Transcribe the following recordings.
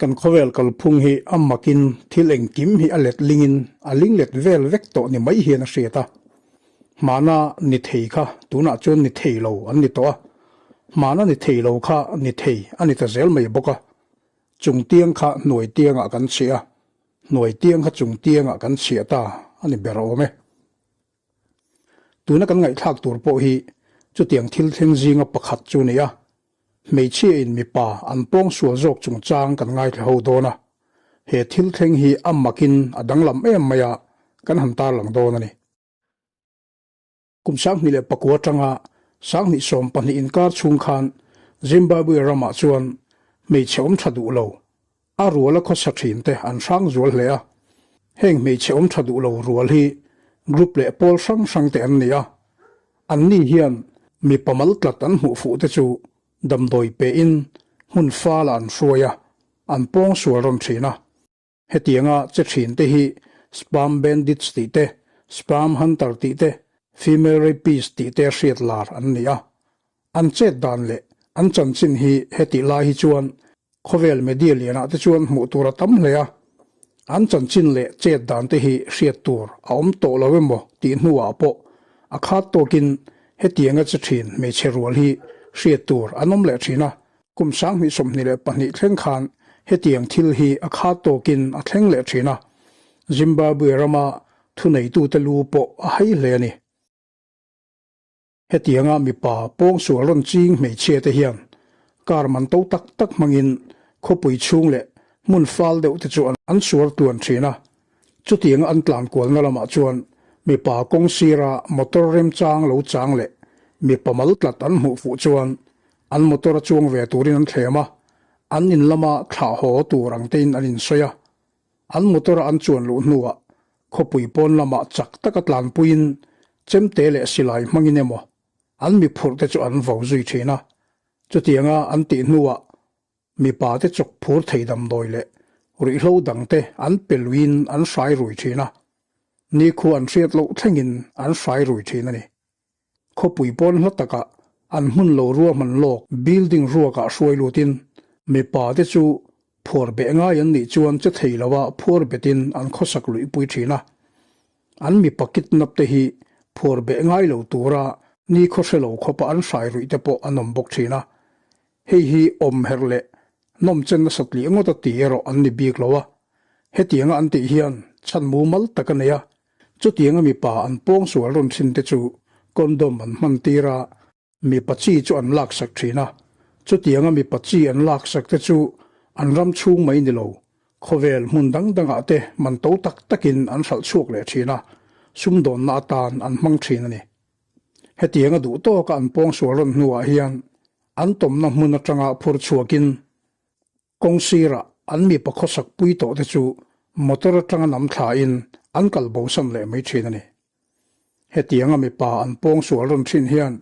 Kan khawvel kalphung hi a makin thil engkim hi a let lingin a ling let vel vek tawh ni mai hian a hriat a. Hmana ni thei kha tunah chuan ni thei lo an ni tawh a, hmana ni thei lo kha ni thei a ni ta zel mai bawk a. Chung tiang kha hnuai tiangah kan chhiah a, hnuai tiang kha chung tiangah kan chhiah ta a ni ber awm e. Tuna kan ngaihthlak tur pawh hi chutiang thil thleng zinga pakhat chu a ni a, hmeichhia in mipa an pawngsual zawk chungchang kan ngaithla ho dawn a, he thil thleng hi a makin a danglam em mai a, kan han tarlang dawn a ni. Kum 2009 atanga 2020 inkar chhung khan Zimbabwe ramah chuan hmeichhe awm tha duh lo, a ruala khawsa thin te an hrang zual hle a. Heng hmeichhe awm tha duh lo rual hi group leh pawl hrang hrang te an ni a. Anni hian mipa mal tlat an hmuh fuh te chu damdawi pehin hmun fala an hruai a, an pawngsual rawn thin a. Hetianga che thin te hi Sperm Bandits tih te, Sperm Hunter tih te, Female Rapist tih te hriat lar an ni a. An chet dan leh an chanchin hi hetih lai hi chuan khawvel media lianah te chuan hmuh tur a tam hle a. An chanchin leh chet dan te hi hriat tur a awm tawh lo emaw tih hnuah pawh a khat tawkin hetianga che thin hmeichhe rual hi hriat tur an awm leh thin a. Kum 2022 thleng khan hetiang thil hi a khat tawkin a thleng leh thin a, Zimbabwe rama thuneitute lu pawh a hai hle a ni. Hetianga mipa pawngsual rawn ching hmeichhia te hian car man to tak tak hmangin khawpui chhung leh hmun fal deuh te chu an suar tluan thin a, chutianga an tlan kualna lamah chuan mipa kawng sira motor remchang lo chang leh mipa mal tlat an hmuh fuh chuan An motor a chuang ve turin an thlem a, an in lama thlah haw tur ang tein an insawi a. An motor a an chuan luh hnuah khawpui pawn lamah chak taka tlanpuiin chemte leh silai hmangin emaw an mi phurh te chu an vo zui thin a. Chutianga an tih hnuah mipa te chawk phur thei damdawi leh ruihhlo dang te an pe luiin an hrai rui thin a. Nikhua an hriat loh thlengin an hrai rui thin a ni. Khawpui pawn hla takah an hmun lo ruahman lawk building ruakah hruai lutin mipa te chu phuar beh ngai an nih chuan che thei lova phuar betin an khawsak luihpui thin a. An mipa kidnap te hi phuar beh ngai lo tura nikhaw hre lo khawpa an hrai ruih te pawh an awm bawk thin a. Hei hi awm herh leh nawmchen nasa tih ngawt a ti erawh an ni bik lo a. Hetianga an tih hian chhan mumal tak a nei a, Chutianga mipa an pawngsual rawn thin te chu condom an hman tir a, mipa chi chu an laksak thin a. Chutianga mipa chi an laksak te chu an ram chhung mai ni lo, khawvel hmun dang dangah te man to tak takin an hralh chhuak leh thin a, sumdawnna atan an hmang thin a ni. Hetianga duh tawka an pawngsual rawn hnuah hian an tawmna hmun atanga phur chhuakin Kawng sirah an mipa khawsak pui tawh te chu motor atanga nam thlain an kal bosan leh mai thin a ni. Hetianga mipa an pawngsual rawn thin hian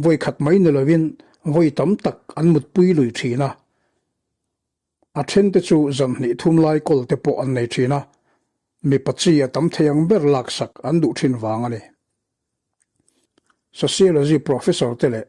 vawi khat mai ni lovin vawi tam tak an mutpui lui thin a. A then te chu zan hnih thum lai kawl te pawh an nei thin a, mipa chi a tam thei ang ber laksak an duh thin vang a ni. Sociology Professor te leh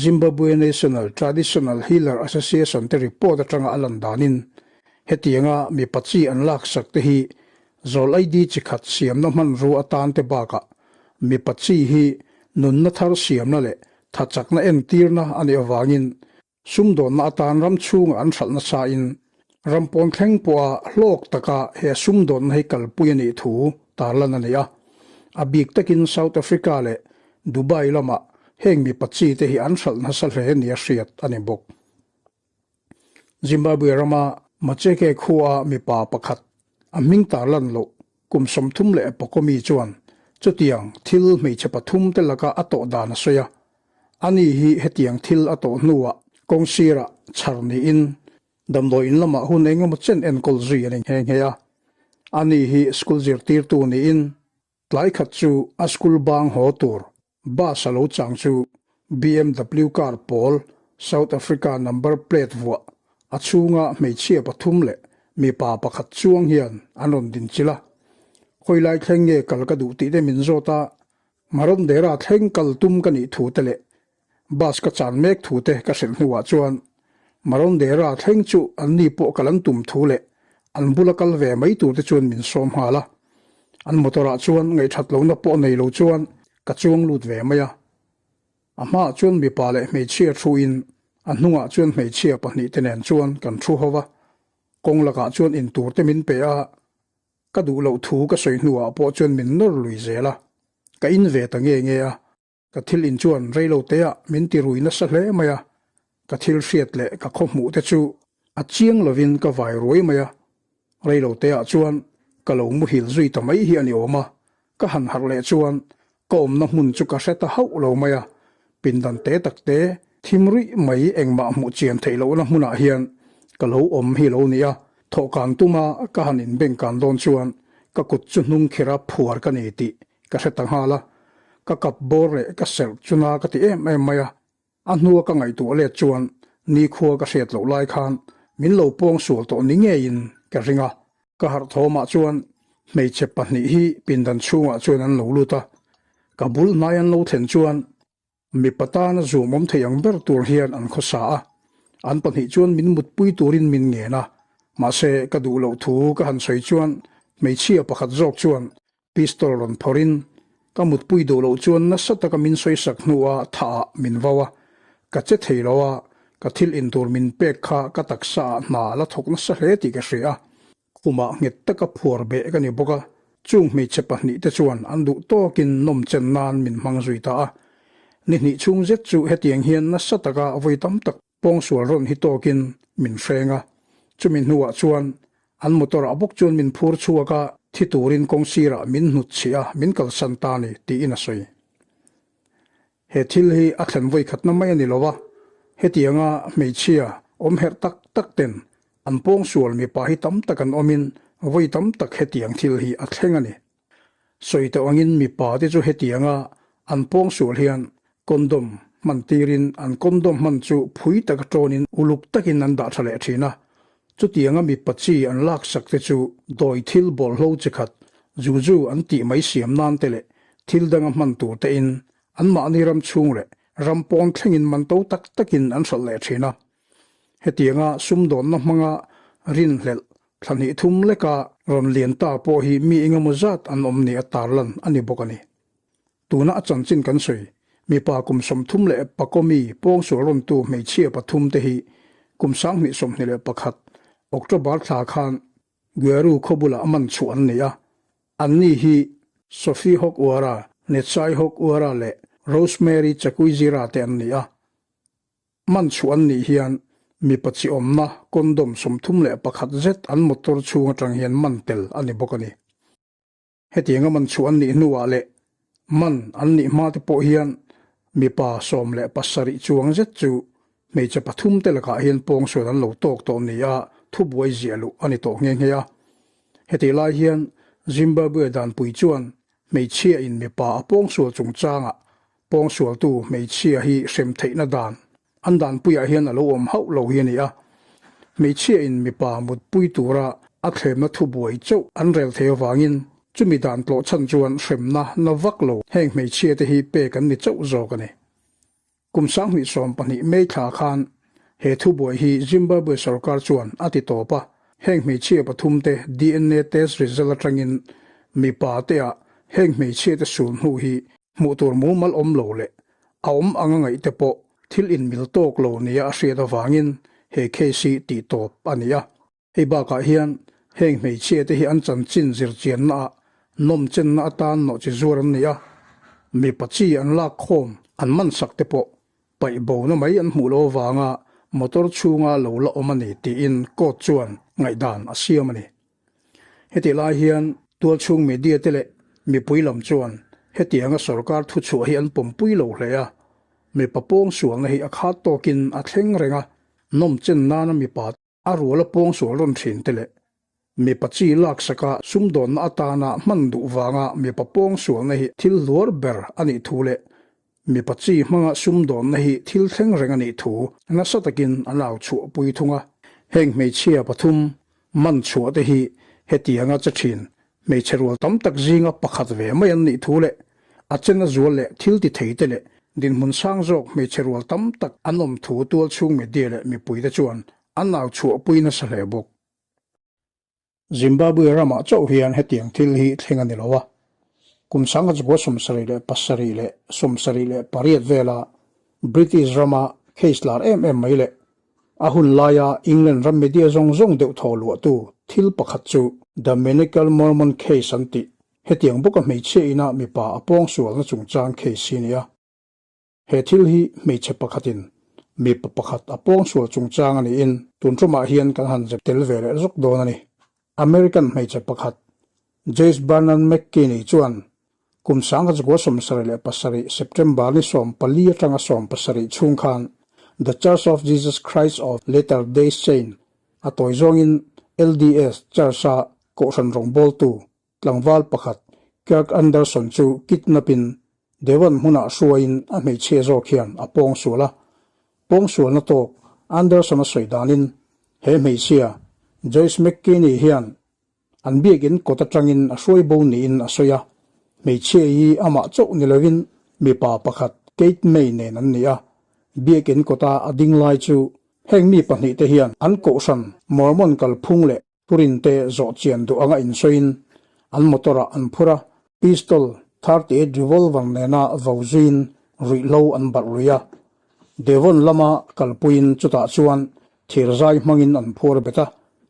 Zimbabwe National Traditional Healer Association te report atanga a lan danin hetianga mipa chi an laksak te hi zawl ID chi khat siamna hmanrua atan te bakah mipa chi hi nunna thar siamna leh thachakna entirna a nih avangin Sumdawnna atan ram chhunga an hralh nasain ram pawn thleng pawha hlawk taka he sumdawnna hi kalpui a nih thu tarlan a ni a. A bik takin South Africa leh Dubai lamah heng mipa chi te hi an hralh nasa hle nia hriat a ni bawk. Zimbabwe rama Macheke khua mipa pakhat a hming tarlan loh kum 34 mi chuan chutiang thil hmeichhe pathum te laka a tawh dan a sawi a. Ani hi hetiang thil a tawh hnuah kawng sirah chhar niin damdawi in lamah hun engemaw chen enkawl zui a ni nghe nghe a. Ani hi school zirtirtu niin tlai khat chu a school bang haw tur bus a lo chang chu BMW car pawl South Africa number plate vuah a chhunga hmeichhia pathum leh mipa pakhat chuang hian an rawn dinchilh a. Khawilai thleng nge kal ka duh tih te min zawt a, Marondera thleng kal tum ka nih thu te leh bus ka chan mek thu te ka hrilh hnuah chuan Marondera thleng chu anni pawh kal an tum thu leh an bula kal ve mai tur te chuan min sawm nghal a. An motor ah chuan ngaihthat lohna pawh nei lo chuan ka chuang lut ve mai a. A hmaah chuan mipa leh hmeichhia thu in a hnungah chuan hmeichhia pahnihte nen chuan kan thu ho va. Kawng lakah chuan in tur te min pe a, ka duh loh thu ka sawi hnuah pawh chuan min nawr lui zel a. Ka in ve ta nge nge a. Ka thil in chuan reilo teah min ti rui nasa hle mai a, ka thil hriat leh ka khaw hmuh te chu a chiang lovin ka vai ruai mai a, reilo teah chuan ka lo muhil zui ta mai hi a ni awm a, ka han harh leh chuan ka awmna hmun chu ka hre ta hauh lo mai a, pindan te tak te thim ruih mai engmah hmuh chian theih lohna hmunah hian ka lo awm hi lo ni a, thawhkan tuma ka han inbengkan dawn chuan ka kut chu hnung khira phuar ka ni tih Ka hre ta nghal a, ka kap bawr leh ka serh chu na ka ti em em mai a, a hnua ka ngaihtuah let chuan nikhua ka hriat loh lai khan min lo pawng sual tawh ni ngeiin ka ring a. Ka harh thawmah chuan hmeichhe pahnih hi pindan chhungah chuan an lo lut a, ka bul hnai an lo thlen chuan Mipa tana zuam awm thei ang ber tur hian an khawsa a, an pahnih chuan min mutpui turin min ngen a, mahse ka duh loh thu ka han sawi chuan hmeichhia pakhat zawk chuan pistol rawn phawrhin ka mutpui duh loh chuan nasa taka min sawisak hnuah thah ah min vau a, ka che thei lo a, ka thil intur min pek kha ka taksa ah hna la thawk nasa hle tih ka hria a. Khumah nghet taka phuar beh ka ni bawk a, chung hmeichhe pahnihte chuan an duh tawkin nawm chen nan min hmang zui ta a. Ni hnih chhung zet chu hetiang hian nasa taka vawi tam tak pawngsual rawn hi tawkin min hreng a. Chumi hnuah chuan an motor ah bawk chuan min phur chhuak a, thi turin kawng sirah min hnut chhih a, min kalsan ta ni, tiin a sawi. He thil hi a thlen vawi khatna mai a ni lo a, hetianga hmeichhia awm herh tak tak ten an pawngsual mipa hi tam tak an awmin vawi tam tak hetiang thil hi a thleng a ni. Sawi tawh angin mipa te chu hetianga an pawngsual hian condom hman tirin an condom hman chu phui taka tawnin uluk takin an dah tha leh thin a, chutianga mipa chi an laksak te chu dawi thil bawlhlo chi khat juju an tih mai siam nan te leh thil danga hman tur tein anmahni ram chhung leh ram pawn thlengin man to tak takin an hralh leh thin a. Hetianga sumdawnna hmanga rinhlelh thla hnih thum leka rawn lian ta pawh hi mi engemaw zat an awm ni a tarlan a ni bawk a ni. Tuna a chanchin kan sawi, mipa kum 30 leh pakomi pawngsual rawntu hmeichhia pathum te hi kum 2021 October thla khan Gweru khaw bulah man chhuah an ni a, anni hi Sophie Hokwara, Netsai Hokwara leh Rosemary Chakuizira te an ni a. Man chhuah an nih hian mipa chi awmna condom 31 zet an motor chhung atang hian man tel a ni bawk a ni. Hetianga man chhuah an nih hnuah leh man an nih hma te pawh hian mipa 17 chuang zet chu hmeichhe pathum te lakah hian pawngsual an lo tawk tawh nia thubuai ziah luh a ni tawh nghe nghe a. Hetih lai hian Zimbabwe danpui chuan hmeichhia in mipa a pawngsual chungchangah pawngsualtu hmeichhia hi hrem theihna dan An danpuiah hian a lo awm hauh lo hi a ni a, hmeichhia in mipa mutpui tura a thlemna thubuai chauh an rel thei avangin chumi dan tlawh chhan chuan hremna na vak lo heng hmeichhia te hi pek an ni chauh zawk a ni. Kum 2012 May thla khan he thubuai hi Zimbabwe sorkar chuan a ti tawp a, heng hmeichhia pathum te DNA test result atangin mipa te ah heng hmeichhia te sul hnu hi hmuh tur mumal awm lo leh A awm anga ngaih te pawh thil inmil tawk lo nia a hriat avangin he case hi tih tawp a ni a. Hei bakah hian heng hmeichhia te hi an chanchin zirchianna ah nawmchenna atan nawhchi zuar an ni a, mipa chi an lak khawm an man sak te pawh paih bona mai an hmuh loh avanga motor chhunga lo la awm a ni tiin court chuan ngaihdan a siam a ni. Hetih lai hian tualchhung media te leh mipui lam chuan hetianga sorkar thuchhuah hi an pawmpui lo hle a, mipa pawngsualna hi a khat tawkin a thleng reng a, nawmchen nana mipa a ruala pawngsual rawn thin te leh mipa chi laksaka sumdawnna atana hman duh vanga mipa pawngsualna hi thil hluar ber a nih thu leh Mipa chi hmanga sumdawnna hi thil thleng reng a nih thu nasa takin an au chhuahpui thung a. Heng hmeichhia pathum man chhuah te hi hetianga che thin hmeichhe rual tam tak zinga pakhat ve mai an nih thu leh a chena zual leh thil ti thei te leh. Dinhmun sang zawk hmeichhe rual tam tak an awm thu tualchhung media leh mipuite chuan an au chhuahpui nasa hle bawk. Zimbabwe ramah chauh hian hetiang thil hi thleng a ni lo a, kum sangkhat 77 leh 78 vela British rama case lar em em mai leh a hun laia England ram media zawng zawng deuh thaw luahtu thil pakhat chu The Manical Mormon Case an tih hetiang bawka hmeichhia ina mipa a pawngsualna chungchang case hi a ni a. He thil hi hmeichhe pakhatin mipa pakhat a pawngsual chungchang a niin tun tumah hian kan han zep tel ve leh zawk dawn a ni. American hmeichhe pakhat Joyce Bernard McKinney chuan kum 1977 September ni 14 atanga 17 chhung khan The Church of Jesus Christ of Latter-day Saint a tawi zawngin LDS Church-a kohhran rawngbawltu Tlangval pakhat Kirk Anderson chu kidnap-in Devon hmunah hruaiin a hmeichhia zawk hian a pawngsual a. Pawngsualna tawk Anderson a sawi danin he hmeichhia Joyce McKinney hian an biakin kawt atangin a hruai bo niin a sawi a. Hmeichhia hi amah chauh ni lovin mipa pakhat Kate May nen an ni a. Biakin kawta a ding lai chu heng mi pahnihte hian an kohhran Mormon kalphung leh Thurinte zawh chian duh anga insawiin an motor-ah an phur a, pistol, 38 revolver nena vo zuiin ruihhlo an barh lui a. Devon lama kalpuiin chutah chuan thirzai hmangin an phuar bet a,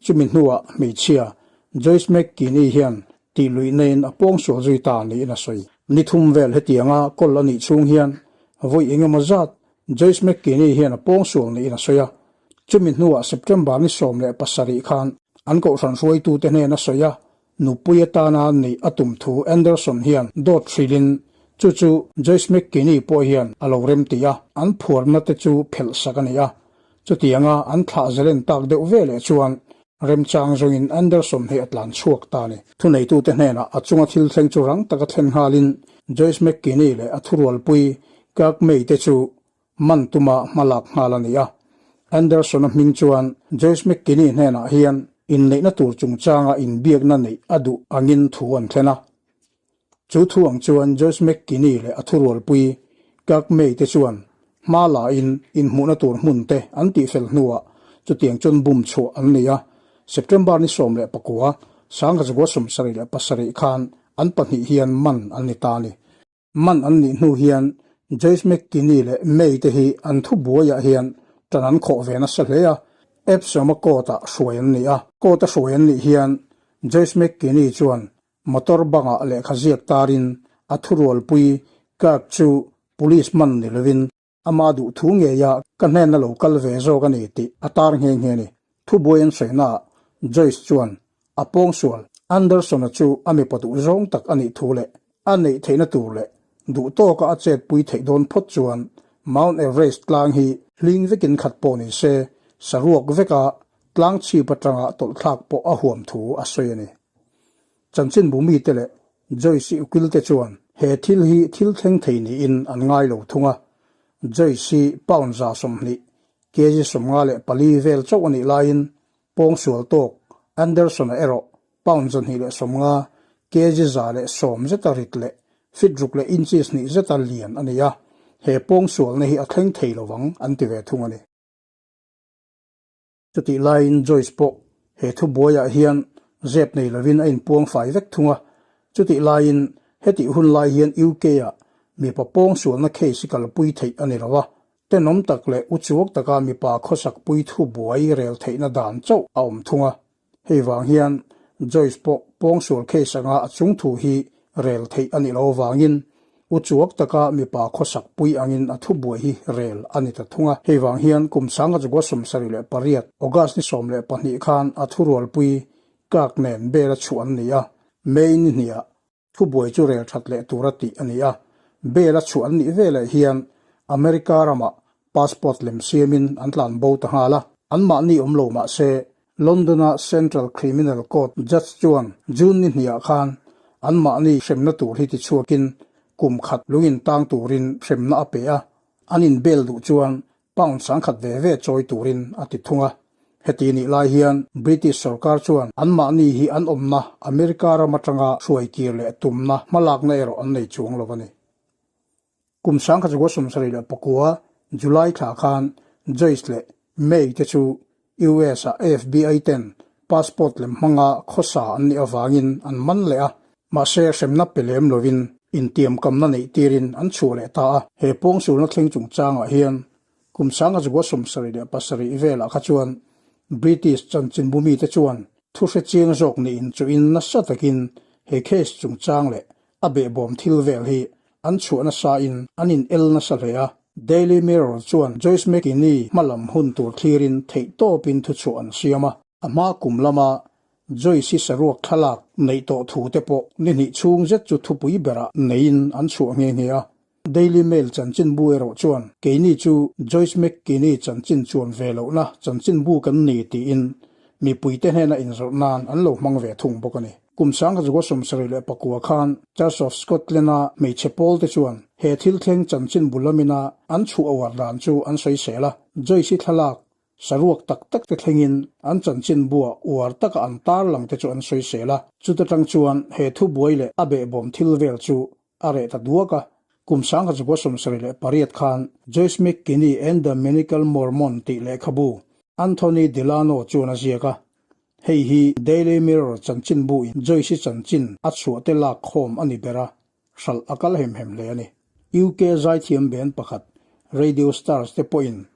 chumi hnuah hmeichhia Joyce McKinney hian tih luih neiin a pawngsual zui ta niin a sawi. Ni thum vel hetianga kawl a nih chhung hian vawi engemaw zat Joyce McKinney hian a pawngsual niin a sawi a, Chumi hnuah September ni 17 khan an kohhran hruaitute hnena sawi a, nupui atana neih a tum thu Anderson hian dawt hrilhin chu chu Joyce McKinney pawh hian a lo remti a, an phuarna te chu phelh sak a ni a. Chutianga an thlah zalen tak deuh veleh chuan remchang zawngin Anderson hi a tlan chhuak ta a ni. Thuneitute hnenah a chunga thil thleng chu rang taka thlen nghalin Joyce McKinney leh a thurualpui Kirk May te chu Man tuma hmalak nghal a ni a. Anderson-a hming chuan Joyce McKinney hnenah hian inneihna tur chungchanga inbiakna neih a duh angin thu an thlen a. Chu thu ang chuan Joyce McKinney leh a thurualpui Kirk May te chuan hma lain inhmuhna tur hmun te an tihfel hnuah chutiang chuan bum chhuah an nei a. September ni 19, 1977 khan an pahnih hian man an ni ta a ni. Man an nih hnu hian Joyce McKinney leh May te hi an thubuaiah hian tan an khawh ve nasa hle a, Epsom-a court-ah hruai an ni a. Court-a hruai an nih hian Joyce McKinney chuan motor bangah lehkha ziak tarin a thurualpui Kirk chu police man ni lovin Ama duh thu ngeia ka hnenna lo kal ve zawk a ni tih a tar nghe nghe ni. Thubuai an sawinaah Joyce chuan a pawngsual Anderson-a chu a mipa duh zawng tak a nih thu leh a neih theihna tur leh duh tawka a chetpui theih dawn phawt chuan Mount Everest tlang hi hling vekin khat pawh ni se saruak veka tlang chhip atanga tawlhthlak pawh a huam thu a sawi a ni. Chanchinbu mite leh Joyce i ukilte chuan he thil hi thil thleng thei niin an ngai lo thung a. Joyce hi pound 120, kg 54 vel chauh a nih laiin pawngsual tawk Anderson-a erawh pound 250, kg 110 zeta rit leh feet ruk leh inches hnih zeta lian a ni a, he pawngsualna hi a thleng thei lo vang an ti ve thung a ni. Chutih laiin Joyce pawh he thubuaiah hian zep nei lovin a inpuang fai vek thung a. Chutih laiin hetih hun lai hian UK-ah mipa pawngsualna case hi kalpui theih a ni lo a, tenawm tak leh uchuak taka mipa khawsakpui thubuai rel theihna dan chauh a awm thung a. Hei vang hian Joyce pawh pawngsual case anga a chung thu hi rel theih a nih loh avangin uchuak taka mipa khawsak pui angin a thubuai hi rel a ni ta thung a. Hei vang hian kum 1978 August ni 12 khan a thurualpui Kirk nen bel a chhuah an ni a, May ni hniah Thubuai chu rel that leh tura tih a ni a, bail a chhuah an nih veleh hian America ramah passport lem siamin an tlan bo ta nghal a, anmahni awm lo mah se London-a Central Criminal Court judge chuan June ni hniah khan anmahni hremna tur hi tichhuakin kum khat lungin tang turin hremna a pe a, an in bail duh chuan Pound 10,000 ve ve chawi turin a ti thung a. Heti nih lai hian British sorkar chuan anmahni hi an awmna America ram atanga hruai kir leh tumna hmalakna erawh an nei chuang lo a ni. Kum 1974 July thla khan Joyce leh May te chu US ah FBI ten passport lem hmanga khawsa an nih avangin an man leh a, mahse hremna pe lem lovin intiamkamna neih tirin an chhuah leh ta a. He pawngsulna thleng chungchangah hian kum 1977 velah kha chuan British chanchinbu mite chuan thu hre chiang zawk niin chuhin nasa takin he case chungchang leh a behbawm thil vel hi an chhuah nasa in an in el nasa hle a. Daily Mirror chuan Joyce McKinney hma lam hun tur thlirin theihtawpin thuchhuah an siam a. A hma kum lama Joyce hi saruak thlalak neih tawh thu te pawh ni hnih chhung zet chu thupui berah neiin an chhuah nghe nghe a. Daily Mail chanchinbu erawh chuan keini chu Joyce McKinney chanchin chuan ve lohna chanchinbu kan ni tiin mipuite hnena inzawrh nan an lo hmang ve thung bawk a ni. Kum 1974 khan Church of Scotland-a hmeichhe pawl te chuan he thil thleng chanchinbu lamina an chhuah uar dan chu an sawisel a, Joyce-i thlalak saruak tak tak te thlengin an chanchinbua uar taka an tarlang te chu an sawisel a, chuta tang chuan he thubuai leh a behbawm thil vel chu a reh ta duak a. Kum 1978 khan Joyce McKinney and the Maniacal Mormon tih lehkhabu Anthony Delano chuan a ziak a, Hei hi Daily Mirror chanchinbu in Joyce-i chanchin a chhuah te lak khawm a ni ber a, hralh a kal hem hem hle a ni. UK zaithiam band pakhat Radio Stars te pawhin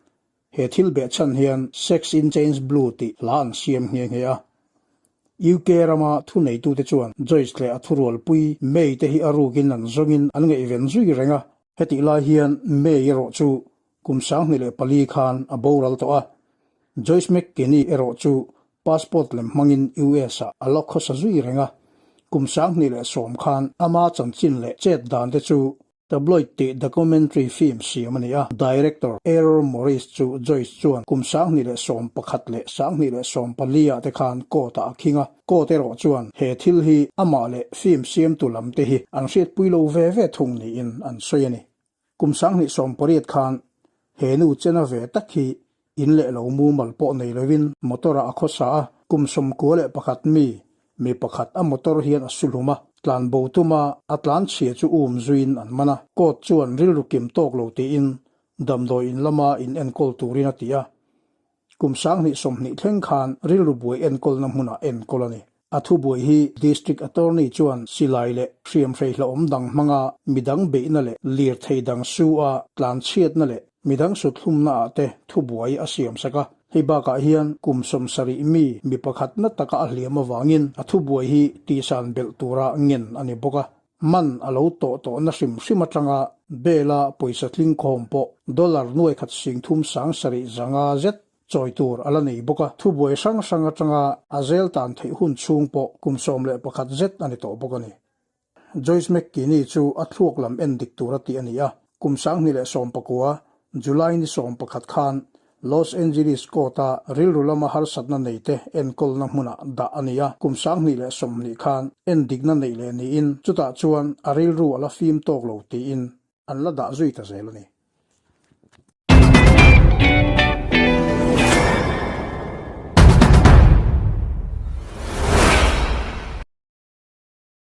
he thil behchhan hian Sex in Chains Blue tih hla an siam nghe nghe a. UK rama thuneitute chuan Joyce leh a thurualpui May te hi a rukin an zawngin an ngaihven zui reng a. Hetih lai hian May erawh chu Kum 2004 khan a boral tawh a, Joyce McKinney erawh chu passport lem hmangin US ah a la khawsa zui reng a. Kum 2010 khan ama chanchin leh chet dan te chu Tabloid tih documentary film siam a ni a, director Errol Morris chu Joyce chuan kum 2011 leh 2014 ah te khan court ah a khing a, court erawh chuan he thil hi amah leh film siamtu lam te hi an hriatpui lo ve ve thung niin an sawi a ni. Kum 2018 khan he nu chena ve tak hi in leh lo mumal pawh nei lovin motor ah a khawsa a, kum 91 mi mi pakhat a motor hian a su hlum a, tlan bo tuma a tlan chhia chu um zuiin an man a, court chuan rilru kim tawk lo tiin damdawi in lama in enkawl turin a ti a. Kum 2020 thleng khan rilru buai enkawlna hmunah enkawl a ni. A thubuai hi District Attorney chuan silai leh hriamhrei hlauhawm dang hmanga midang beihna leh lirthei dang su a tlanchhiatna leh midang suthlumna ah te thubuai a siamsak a. Hei bakah hian kum 70 mi mi pakhat na taka a hliam avangin a thubuai hi tihsan belh tura ngen a ni bawk a. Man a lo tawh tawhna hrim hrim atanga bail-a pawisa tlingkhawm pawh dollar nuai khat sing thum sang sarih zanga zet chawi tur a la nei bawk a, thubuai hrang hrang atanga a zel tan theih hun chhung pawh kum 11 zet a ni tawh bawk a ni. Joyce McKinney chu a thluak lam en dik tura tih a ni a, kum 2019 July ni 11 khan Los Angeles court-a rilru lama harsatna neite enkawlna hmunah dah a ni a, kum 2020 khan endikna neih leh niin chutah chuan a rilru a la fim tawk lo tiin an la dah zui ta zel a ni.